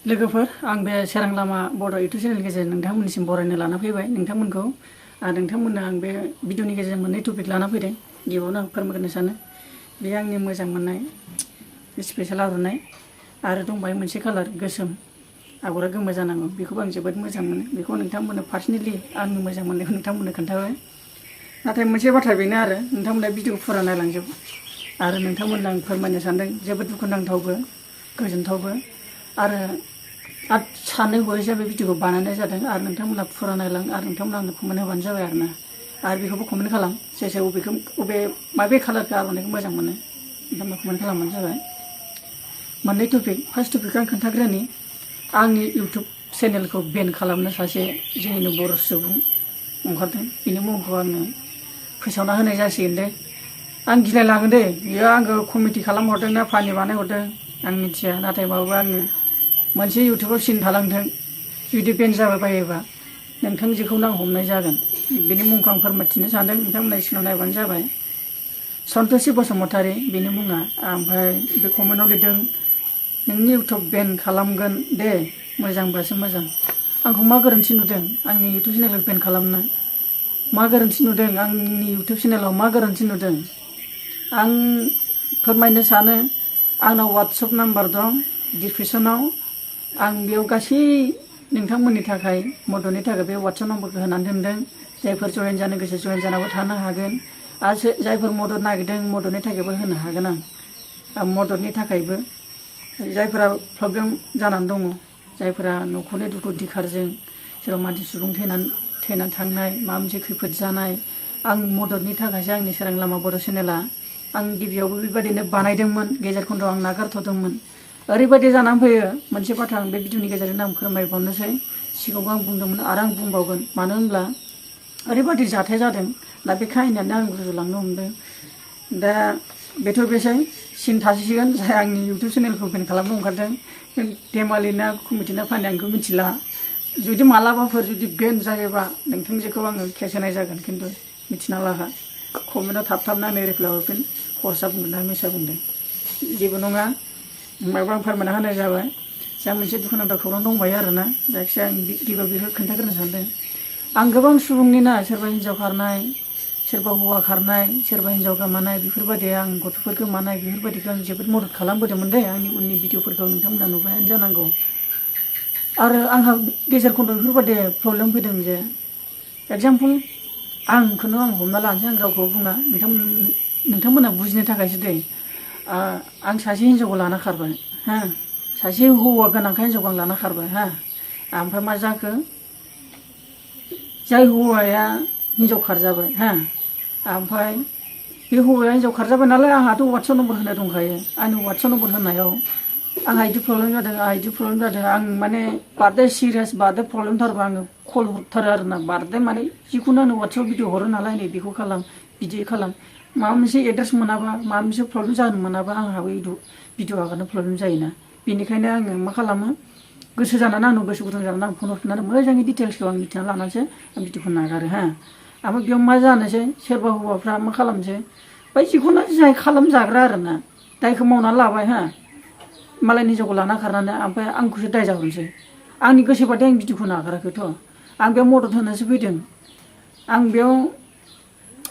लोगोफोर आं बे सोरां लामा बर' इउटुब चेनेलनि गेजेरजों नोंथांमोननिसिम बरायनो लाना फैबाय नोंथांमोनखौ नोंथांमोननो आं बे भिडिअनि गेजेरजों मोननै टपिक लाना फैदों। गिबियावनो आं फोरमायग्रोनो सानो बे आंनि मोजां मोननाय स्पेसियेल आर'नाइ आरो दंबाय मोनसे कालार गोसोम आगरा गोमो जानांगौ बेखौबो आं जोबोद मोजां मोनो। बेखौ नोंथांमोननो पार्सनेलि आंनि मोजां मोननायखौ नोंथांमोननो खोन्थाबाय। नाथाय मोनसे बाथ्रा बेनो आरो नोंथांमोना भिडिअखौ फुरा नायलांजोब आरो नोंथांमोननो आं फोरमायनो सानदों जोबोद दुखुनांथावबो गोजोनथावबो आरो सानै हरैसो बे भिडिअखौ बानायनाय जादों आरो नोंथांमोना फुरा नायलां आरो नोंथांमोना आंनो कमेन्ट होबानो जाबाय आरो ना आरो बेखौबो कमेन्ट खालाम सोर बबे माबे कालारखौ आर'नाइखौ मोजां मोनो नोंथांमोना कमेन्ट खालामबानो जाबाय। मोननै टपिक फार्स्ट टपिकखौ आं खोन्थाग्रोनि आंनि इउटुब चेनेलखौ बेन खालामनो सासे जोंनिनो बर' सुबुं ओंखारदों बिनि मुंखौ आङो फोसावना होनाय जासिगोन दे। आं गिलायलाङो दे बियो आंखौ कमिटि खालामहरदों ना फानि बानायहरदों आं मिथिया नाथाय माबा आङो मोनसे इउटुबाव सिन थालांथों जुदि बेन जाबाय बायोबा नोंथांजोखौनो आं हमनाय जागोन। बेनि मुंखौ आं फोरमायथिनो सानदों नोंथांमोना सिनाव नायबानो जाबाय। सन्तोषी बसुमतारी बेनि मुङा ओमफ्राय बे कमेन्टआव लिरदों नोंनि इउटुब बेन खालामगोन दे मोजांबासो मोजां। आंखौ मा गोरोन्थि नुदों आंनि इउटुब चेनेलखौ बेन खालामनो मा गोरोन्थि नुदों आंनि इउटुब चेनेलाव मा गोरोन्थि नुदों आं फोरमायनो सानो आंनाव वाट्सएप नाम्बार दं डिसक्रिपसनाव आं बेयाव गासै नोंथांमोननि थाखाय मददनि थाखाय बे वाट्सएप नाम्बारखौ होनानै दोनदों। जायफोर जयेन जानो गोसो जयेन जानाबो थानो हागोन आरो जायफोर मदद नागिरदों मददनि थाखायबो होनो हागोन आं मददनि थाखायबो जायफोरा प्रब्लेम जानानै दङ जायफोरा न'खरनि दुखु दिखारजों सोरबा मानसि सुबुं थैनानै थांनाय माबा मोनसे खैफोद जानाय आं मददनि थाखायसो आंनि सोरां लामा बर' चेनेला आं गिबियावबो बेबायदिनो बानायदोंमोन गेजेर खन्द'आव आं नागारथ'दोंमोन। ओरैबायदि जानानै फैयो मोनसे बाथ्रा आं बे भिडिअनि गेजेरजों आं फोरमायबावनोसै सिगाङाव आं बुंदोंमोन आरो आं बुंबावगोन मानो होनब्ला ओरैबायदि जाथाय जादों दा बे काहिनियानो आं रुजुलांनो हमदों। दा बेथ' बेसै सिन थासिगोन जाय आंनि इउटुब चेनेलखौ बेन खालामनो ओंखारदों धेमालि ना कमिटि ना फानि आं बेखौ मिथिला जुदि मालाबाफोर जुदि बेन जायोबा नोंथांजोखौ आङो केस होनाय जागोन खिन्थु मिथिना लाखा कमेन्टआव थाबथाबना आंनो रिप्लाय हरफिन हरसा बुंदों ना मिसा बुंदों जेबो नङा होमबाबो आं फोरमायना होनाय जाबाय। जा मोनसे दुखुनांथाव खौरां दंबायो आरोना जायखिजाया आं गिबियाव बेखौ खोन्थाग्रोनो सानदों। आं गोबां सुबुंनिना सोरबा हिन्जाव खारनाय सोरबा हौवा खारनाय सोरबा हिन्जाव गोमानाय बेफोरबायदि आं गथ'फोर गोमानाय बेफोरबायदिखौ आं जोबोद मदद खालामबोदोंमोन दे आंनि उननि भिडिअफोरखौ नोंथांमोना नुबायानो जानांगौ। आरो आंहा गेजेर खन्द' बेफोरबायदि प्रब्लेम फैदों जे एगजामपोल आंखौनो आं हमना लानोसै आं रावखौ बुङा नोंथांमोना बुजिनो थाखायसो दे आं सासे हिन्जावखौ लाना खारबाय हा सासे हौवा गोनांखाय हिन्जावखौ आं लाना खारबाय हा ओमफ्राय मा जाखो जाय हौवाया हिन्जाव खारजाबाय हा ओमफ्राय बे हौवाया हिन्जाव खारजाबाय नालाय आंहाथ' वाट्सएप नम्बर होनाय दंखायो आंनि वाट्सएप नम्बर होनायाव आंहा बिदि प्रब्लेम जादों आं माने बारदे सिरियास बारदे प्रब्लेमथारबा आङो कल हरथारो आरोना बारदे माने जिखुनु आंनो वाट्सएप भिडिअ हरो नालाय नै बेखौ खालाम बिदि खालाम माबा मोनसे एड्रेस मोनाबा माबा मोनसे प्रब्लेम जानो मोनाबा आंहाबो भिडिअ हगारनो प्रब्लेम जायोना बेनिखायनो आङो मा खालामो गोसो जानानै आंनाव गोसो गुदुं जानानै आं फन हरफिननानै मोजाङै डिटेल्सखौ आं मिथिना लानानैसो आं भिडिअखौ नागारो हा ओमफ्राय बेयाव मा जानोसै सोरबा हौवाफ्रा मा खालामसै बै जिखुनु जाय खालामजाग्रा आरोना दायखौ मावनानै लाबाय हा मालायनि हिन्जावखौ लाना खारनानै ओमफ्राय आंखौसो दाय जाहरनोसै आंनि गोसोबाथाय आं भिडिअखौ नागाराखैथ' आं बेयाव मदद होनोसो फैदों आं बेयाव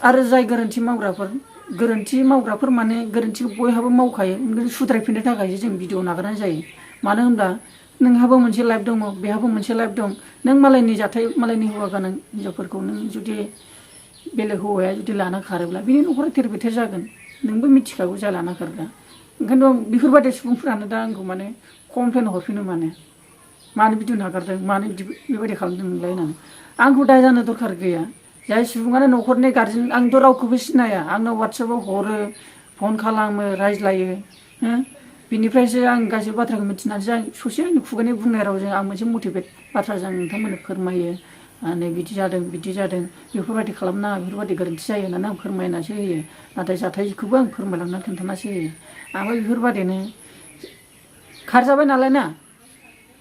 आरो जाय गोरोन्थि मावग्राफोर माने गोरोन्थिखौ बयहाबो मावखायो सुद्रायफिननो थाखायसो जों भिडिअ नागारनाय जायो। मानो होनब्ला नोंहाबो मोनसे लाइफ दङ बेहाबो मोनसे लाइफ दं नों मालायनि मालायनि हौवा गोनां हिन्जावफोरखौ नों जुदि बेलेग हौवाया जुदि लाना खारोब्ला बिनि न'खरा थेर बेथेर जागोन नोंबो मिथिखागौ जाय लाना खारग्रा ओंखायनोथ' बेफोरबायदि सुबुंफोरानो दा आंखौ माने कमप्लेन हरफिनो मानो भिडिअ नागारदों मानो बेबायदि खालामदों नोंलाय होननानै आंखौ दाय जानो दरखार गैया जाय सुबुङानो न'खरनि गारजेन आंथ' रावखौबो सिनाया आंनाव वाट्सएपाव हरो फन खालामो रायज्लायो हो बिनिफ्रायसो आं गासैबो बाथ्राखौ मिथिनानैसो आं ससे आंनि खुगानि बुंनाय रावजों आं मोनसे मटिभेट बाथ्राजों नोंथांमोननो फोरमायो नै बिदि जादों बेफोरबायदि खालामनाङा बेफोरबायदि गोरोन्थि जायो होननानै आं फोरमायनासो होयो नाथाय जाथायखौबो आं फोरमायलांनानै खोन्थानासो होयो ओमफ्राय बेफोरबायदिनो खारजाबाय नालाय ना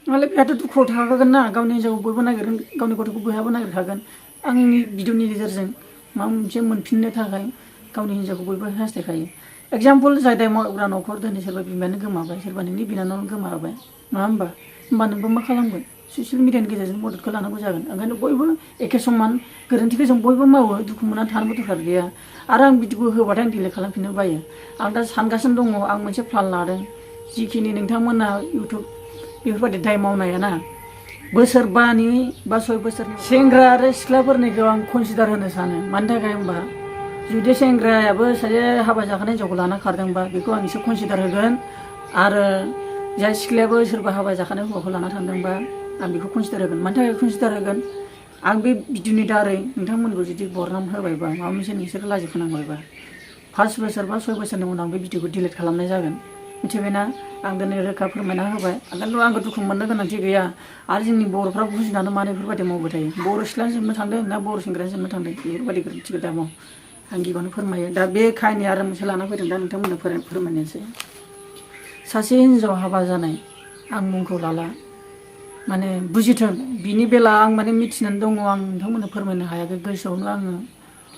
नालाय बेहाथ' दुखुआव थाखागोन ना गावनि हिन्जावखौ बयबो नागिरगोन गावनि गथ'खौ बयहाबो नागिरखागोन आंनि भिडिअनि गेजेरजों माबा मोनसे मोनफिननो थाखाय गावनि हिन्जावखौ बयबो हास्थायखायो एगजामपोल जाय दाय मावग्रा न'खर दिनै सोरबा बिमायानो गोमाबाय सोरबा नोंनि बिनानावानो गोमाबाय नङा होमबा होमबा नोंबो मा खालामगोन ससियेल मिडियानि गेजेरजों मददखौ लानांगौ जागोन ओंखायनो बयबो एखे समान गोरोन्थिखौ जों बयबो मावो दुखु मोननानै थानोबो दरखार गैया आरो आं बिदिखौ होबाथाय आं डिलिट खालामफिननो बायो आं दा सानगासिनो दङ आं मोनसे प्लान लादों जिखिनि नोंथांमोना इउटुब बेफोरबायदि दाय मावनाया ना बोसोरबानि बा 6 बोसोरनि सेंग्रा आरो सिख्लाफोरनिखौ आं कनसिडार होनो सानो मानि थाखाय होनबा जुदि सेंग्रायाबो सासे हाबा जाखानाय हिन्जावखौ लाना खारदोंबा बेखौ आं एसे कनसिडार होगोन आरो जाय सिख्लायाबो सोरबा हाबा जाखानाय हौवाखौ लाना थांदोंबा आं बेखौ कनसिडार होगोन मानि थाखाय कनसिडार होगोन आं बे भिडिअनि दारै नोंथांमोनखौ जुदि बरनाम होबायबा माबा मोनसे नोंसोर लाजि फोनांबायबा 5 बोसोर बा 6 बोसोरनि उनाव आं बे भिडिअखौ डिलिट खालामनाय जागोन मिथिबायना आं दिनै रोखा फोरमायना होबाय ओंखायनोथ' आंखौ दुखु मोननो गोनांथि गैया आरो जोंनि बर'फ्रा बुजिनानै मानो बेफोरबायदि मावबाय थायो बर' सिख्लाया जोबनो थांदों ना बर' सेंग्राया जोबनो थांदों बेफोरबायदि गोरोन्थिखौ दा माव आं गिबियावनो फोरमायो दा बे खाहिनि आरो मोनसे लाना फैदों दा नोंथांमोननो फोरमायनोसै सासे हिन्जाव हाबा जानाय आं मुंखौ लाला माने बुजिथों बिनि बेला आं माने मिथिनानै दङ आं नोंथांमोननो फोरमायनो हायाखै गोसोआवनो आङो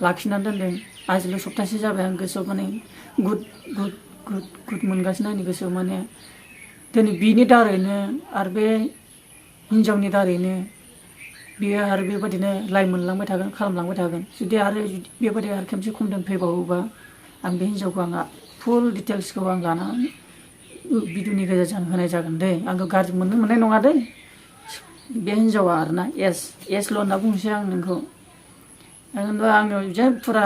लाखिनानै दोनदों आजिल' सप्तासे जाबाय आं गोसोआव माने गुद मोनगासिनो आंनि गोसोआव माने दिनै बिनि दारैनो आरो बे हिन्जावनि दारैनो बियो आरो बेबायदिनो लाइ मोनलांबाय थागोन खालामलांबाय थागोन जुदि आरो बेबायदि आरो खेबसे कमप्लेन फैबावोबा आं बे हिन्जावखौ आं फुल डिटेल्सखौ आं लानानै भिडिअनि गेजेरजों होनाय जागोन दै आंखौ गाज्रि मोननो मोननाय नङा दै बे हिन्जावा आरोना एसल' होनना बुंनोसै आं नोंखौ आङो जे फुरा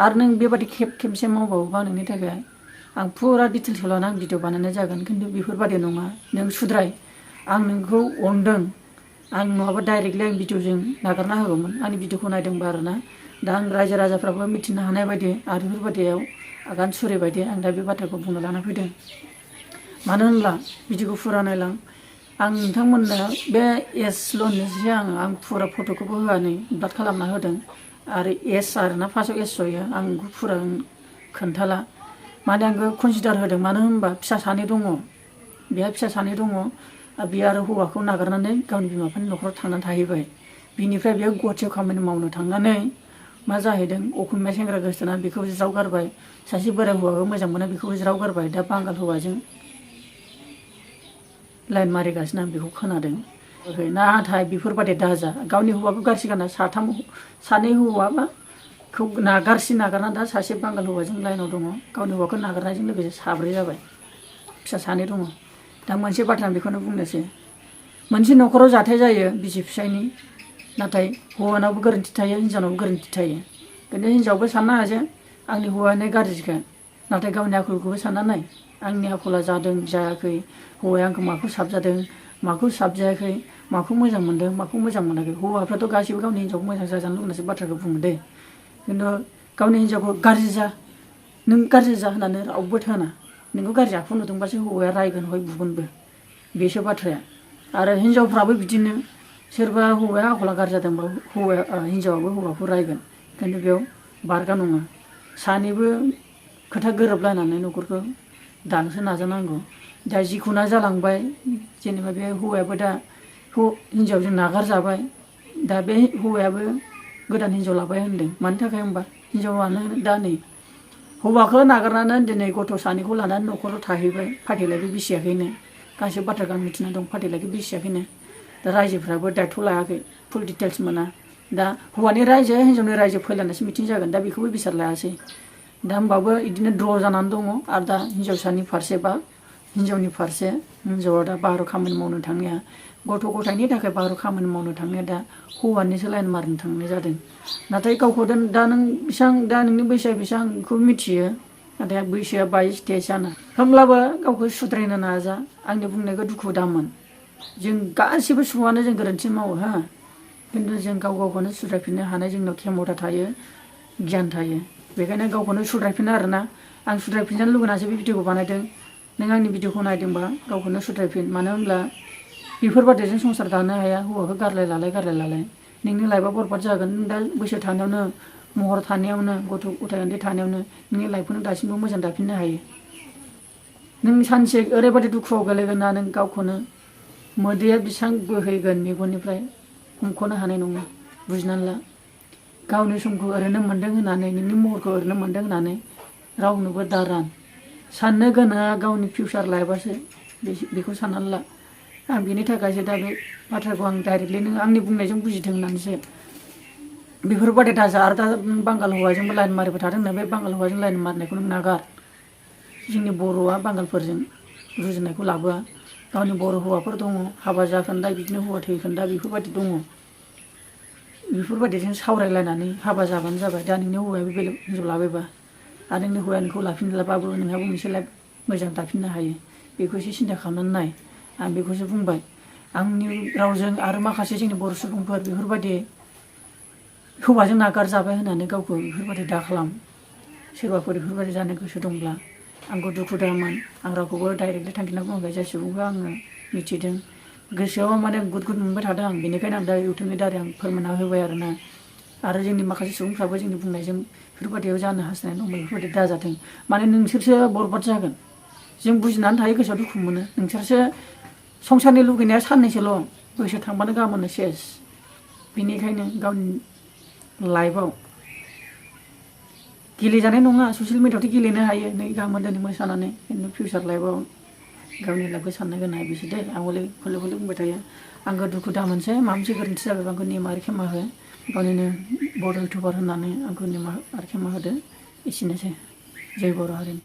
आरो नों बेबायदि खेबसे मावबावोबा नोंनि थाखाय आं फुरा डिटेल्सखौ लानानै आं भिडिअ बानायनाय जागोन खिन्थु बेफोरबायदि नङा नों सुद्राय आं नोंखौ अनदों आं नङाबा डाइरेक्टलि आं भिडिअजों नागारना होगौमोन आंनि भिडिअखौ नायदोंबा आरोना दा आं रायजो राजाफ्राबो मिथिनो हानाय बायदि आरो बेफोरबायदियाव आगान सुरै बायदि आं दा बे बाथ्राखौ बुंनो लाना फैदों मानो होनब्ला भिडिअखौ फुरा नायलां आं नोंथांमोननो बे एसल' होननोसै आं फुरा फट'खौबो होनानै ब्लाड खालामना होदों आरो आरोना फार्स्टआव जयो आं फुरा खोन्थाला माने आंखौ कनसिडार होदों मानो होनबा फिसा सानै दङ बेहा फिसा सानै दङ बियो आरो हौवाखौ नागारनानै गावनि बिमा बिफानि न'खराव थांनानै थाहैबाय बिनिफ्राय बेयो गुवाहाटियाव खामानि मावनो थांनानै मा जाहैदों अखमिया सेंग्रा गोसथोना बेखौ ज्राव गारबाय सासे बोराय हौवाखौ मोजां मोना बेखौबो ज्राव गारबाय दा बांगाल हौवाजों लाइन मारिगासिनो आं बेखौ खोनादों नाथाय बेफोरबायदि दाजा गावनि हौवाखौ गारसिगोन सानै हौवाखौ नागारनानै दा सासे बांगाल हौवाजों लाइनाव दङ गावनि हौवाखौ नागारनायजों लोगोसे 3 जाबाय फिसा 2 दङ दा मोनसे बाथ्रा बेखौनो बुंनोसै मोनसे न'खराव जाथाय जायो बिसि फिसायनि नाथाय हौवानावबो गोरोन्थि थायो हिन्जावनावबो गोरोन्थि थायो खिन्थु हिन्जावबो साननो हायो आंनि हौवायानो गाज्रिखा नाथाय गावनि आखलखौबो सानना नाय आंनि आखला जादों जायाखै हौवाया आंखौ माखौ साबजादों माखौ साबजायाखै माखौ मोजां मोनदों माखौ मोजां मोनाखै हौवाफ्राथ' गासैबो गावनि हिन्जावखौ मोजां जाजानो लुगैनायसो बाथ्राखौ बुङो दे खिन्थु गावनि हिन्जावखौ गाज्रि जा नों गाज्रि जा होननानै रावबो थोना नोंखौ गाज्रि आखु नुदोंबासो हौवाया रायगोन हय बुगोनबो बेसो बाथ्राया आरो हिन्जावफ्राबो बिदिनो सोरबा हौवाया आखला गाज्रि जादोंबा हिन्जावाबो हौवाखौ रायगोन खिन्थु बेयाव बारगा नङा सानैबो खोथा गोरोबलायनानै न'खरखौ दानोसो नाजानांगौ दा जिखुना जालांबाय जेनेबा बे हौवायाबो दा हिन्जावजों नागारजाबाय दा बे हौवायाबो गोदान हिन्जाव लाबाय होनदों मानि थाखाय होनबा हिन्जावानो दा नै हौवाखौ नागारनानै दिनै गथ' सानैखौ लानानै न'खराव थाहैबाय फाथैलायबो बिसियाखैनो गासैबो बाथ्राखौ आं मिथिना दं फाथैलायखौ बिसियाखैनो दा रायजोफ्राबो दायथ' लायाखै फुल डिटेल्स मोना दा हौवानि रायजो हिन्जावनि रायजो फैलायनासो मिथिं जागोन दा बेखौबो बिसार लायासै दा होमबाबो बिदिनो द्र' जानानै दङ आरो दा हिन्जावसानि फारसे बा हिन्जावनि फारसे हिन्जावा दा बाहेरायाव खामानि मावनो थांनाया गथ' गथायनि थाखाय बाहेरायाव खामानि मावनो थांनाया दा हौवानिसो लाइन मारिनो थांनाय जादों नाथाय गावखौ दा नों बेसेबां दा नोंनि बैसोआ बेसेबांखौ मिथियो नाथाय बैसोआ 22-23 जाना होमब्लाबो गावखौ सुद्रायनो नाजा आंनि बुंनायखौ दुखु दामोन जों गासिबो सुबुङानो जों गोरोन्थि मावो हा खिन्थु जों गावखौनो सुद्रायफिननो हानाय जोंनाव खेमथा थायो गियान थायो बेखायनो गावखौनो सुद्रायफिनो आरोना आं सुद्रायफिनजानो लुगैनासो बे भिडिअखौ बानायदों नों आंनि भिडिअखौ नायदोंबा गावखौनो सुद्रायफिन मानो होनब्ला बेफोरबादिजों संसार दानो हाया हौवाखौ गारलाय लालाय नोंनि लाइफआ बरबाद जागोन नों दा बैसो थानायावनो महर थानायावनो गथ' गथाय उन्दै थानायावनो नोंनि लाइफखौ नों दासिमबो मोजां दाफिननो हायो नों सानसे ओरैबायदि दुखुआव गोलैगोन ना नों गावखौनो मोदैया बेसेबां बोहैगोन मेगननिफ्राय हमख'नो हानाय नङा बुजिनानै ला गावनि समखौ ओरैनो मोन्दों होननानै नोंनि महरखौ ओरैनो मोन्दों होननानै रावनोबो दारान साननो गोनाङा गावनि फिउचार लाइफआसो बेखौ साननानै ला आं बेनि थाखायसो दा बे बाथ्राखौ आं डाइरेक्टलि नों आंनि बुंनायजों बुजिथों होननानैसो बेफोरबायदि दाजा आरो दा बांगाल हौवाजोंबो लाइन मारिबाय थादोंनो बे बांगाल हौवाजों लाइन मारिनायखौ नों नागार जोंनि बर'आ बांगालफोरजों रुजुनायखौ लाबोआ गावनि बर' हौवाफोर दङ हाबा जाखोन्दा बिदिनो हौवा थैखोन्दा बेफोरबायदि दङ बेफोरबायदिजों सावरायलायनानै हाबा जाबानो जाबाय दा नोंनि हौवायाबो बेलेग हिनजाव लाबायबा आरो नोंनि हौवाया नोंखौ लाफिनलाबाबो नोंहाबो मोनसे लाइफ मोजां दाफिननो हायो बेखौ एसे सिन्था खालामनानै नाय आं बेखौसो बुंबाय आंनि रावजों आरो माखासे जोंनि बर' सुबुंफोर बेफोरबायदि हौवाजों नागारजाबाय होननानै गावखौ बेफोरबायदि दा खालाम सोरबाफोर बेफोरबायदि जानो गोसो दंब्ला आंखौ दुखु दामोन आं रावखौबो डाइरेक्टलि थांखिना बुङाखै जाय सुबुंखौ आङो मिथिदों गोसोआव माने गुद गुद मोनबाय थादों आं बेनिखायनो आं दा इउटुबनि दारै आं फोरमायना होबाय आरोना आरो जोंनि माखासे सुबुंफ्राबो जोंनि बुंनायजों बेफोरबायदियाव जानो हास्थायनाय दं बेफोरबायदि दाजाथों माने नोंसोरसो बरबाद जागोन जों बुजिनानै थायो गोसोआव दुखु मोनो नोंसोरसो संसारनि लुगैनाया साननैसोल' बैसो थांबानो गाबोननो सेस बेनिखायनो गावनि लाइफआव गेलेजानाय नङा ससियेल मिडियाआवथ' गेलेनो हायो नै गाबोन दिनै मोसानानै खिन्थु फिउचार लाइफआव गावनि लाइफखौ साननो गोनां बिसो दे आं हले बुंबाय थायो आंखौ दुखु दा मोनसे माबा मोनसे गोरोन्थि जाबाय आंखौ निमाहा आरो खेमा हो गावनिनो बर' इउटुबार होननानै आंखौ निमाहा आरो खेमा होदो एसेनोसै जय बर' हारिनि